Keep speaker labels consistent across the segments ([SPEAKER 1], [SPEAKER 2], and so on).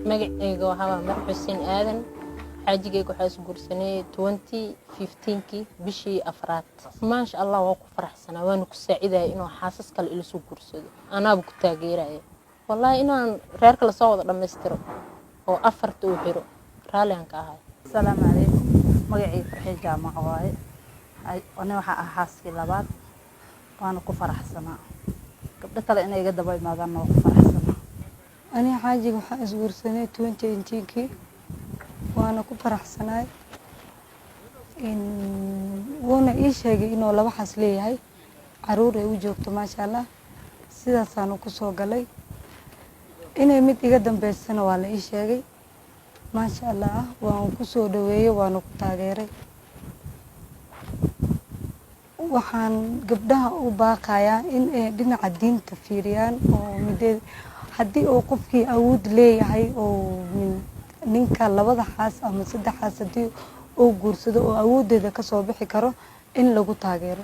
[SPEAKER 1] Magaceyga waxaa waa Mar Xuseen Aadan. Xaajigeyga waxaa isguursanay 2015-kii, bishii afraad. Maasha Allah, waa ku faraxsanaa, waana ku saacidaya inuu xaasas kale ila soo guursado. Anaaba ku taageeraya wallaahi inaan reerka lasoo wada dhammaystiro oo afarta uu xiro. Raalliaan ka ahay.
[SPEAKER 2] Asalaamu calaykum. Magacii Farxii Jaamac waaye. Ani waxaa ah xaaskii labaad, waana ku faraxsanaa. Gabdho kale inay iga daba imaadaanna waa ku faraxsanaa.
[SPEAKER 3] Aniga xaajiga waxaan isguursanay 2018-kii, waana ku faraxsanaay. Wuuna ii sheegay inuu laba xaas leeyahay, caruur ay u joogto, maasha Allah. Sidaasaanu kusoo galay. Inay mid iga dambeysana waa la ii sheegay, maasha Allah. Waan kusoo dhaweeyey, waana ku taageeray. Waxaan gabdhaha u baaqayaa in ay dhinaca diinta fiiriyaan oo mideed haddii uu qofkii awood leeyahay oo ninka labada xaas ama saddex xaas haddii uu guursado oo awooddeeda kasoo bixi karo, in lagu taageero.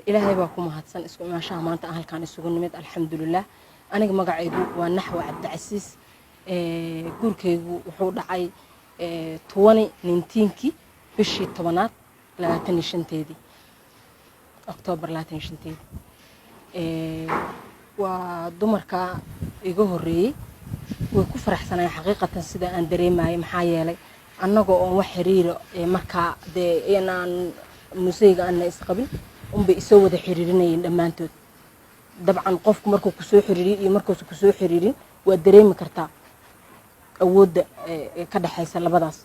[SPEAKER 4] Ilaahay baa ku mahadsan isku imaanshaha maanta aan halkaan isugu nimid, alxamdulilah. Aniga magacaygu waa Naxwa Cabdicasiis. Guurkaygu wuxuu dhacay 2019-kii, bishii 10aad 25-teedii, Oktoobar 25-teedii. Waa dumarka iga horreeyey way ku faraxsanayeen xaqiiqatan sida aan dareemayay, maxaa yeelay annaga oon wax xiriira markaa dee inaan museyga aanna isqabin unbay isoo wada xiriirinayeen dhammaantood. Dabcan qofku markuu kusoo xiriiriyo iyo markuusa kusoo xiriirin, waa dareemi kartaa awoodda ka dhexaysa labadaas.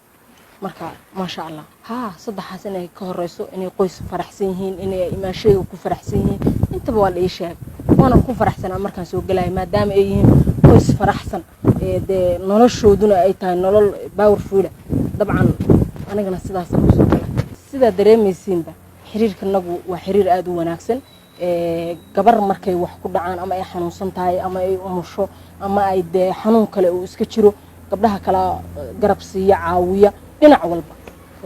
[SPEAKER 4] Marka maasha Allah, haa, saddexaas inay ka horeyso, inay qoys faraxsan yihiin, inay imaanshayga ku faraxsan yihiin, intaba waa la ii sheegay, waana ku faraxsanaa markaan soo gelaya, maadaama ay yihiin qoys faraxsan, dee noloshooduna ay tahay nolol powerful. Dabcan anigana sidaasaan kusoo gala. Sidaa dareemaysiinba, xiriirkanagu waa xiriir aada u wanaagsan. Gabar markay wax ku dhacaan ama ay xanuunsan tahay ama ay umusho ama ay dee xanuun kale uu iska jiro, gabdhaha kala garab siiya, caawiya dhinac walba.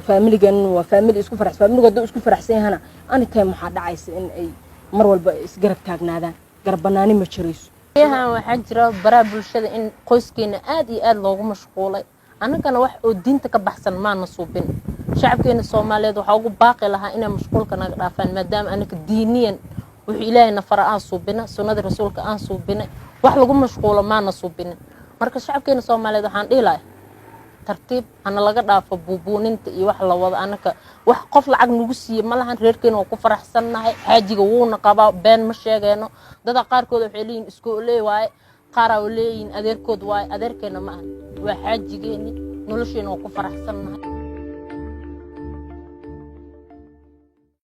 [SPEAKER 4] Faamiligan waa faamili isku faraxsan. Faamiligu hadduu isku faraxsan yahana, anytime waxaa dhacaysa in ay mar walba isgarab taagnaadaan. Garab banaani ma jirayso.
[SPEAKER 1] Yahan waxaa jira baraha bulshada in qoyskeena aad iyo aad loogu mashquulay. Annagana wax oo diinta ka baxsan maana suubin. Shacabkeena Soomaaliyeed waxaa ugu baaqi lahaa inay mashquulka naga dhaafaan, maadaama anaka diiniyan wuxuu Ilaahay nafara aan suubina, sunnada Rasuulka aan suubina, wax lagu mashquulo maana suubinin. Marka shacabkeena Soomaaliyeed waxaan dhihi lahay, tartiib hana laga dhaafo buubuuninta iyo wax la wado. Anaka wax qof lacag nagu siiye ma lahan. Reerkeena waa ku faraxsannahay, xaajiga wuuna qabaa, been ma sheegeeno. Dada qaarkood waxay leeyihin iskooley waaye, qaaraa leeyihin adeerkood waaye. Adeerkeena ma ahan, waa xaajigeeni. Nolosheena waa ku faraxsannahay.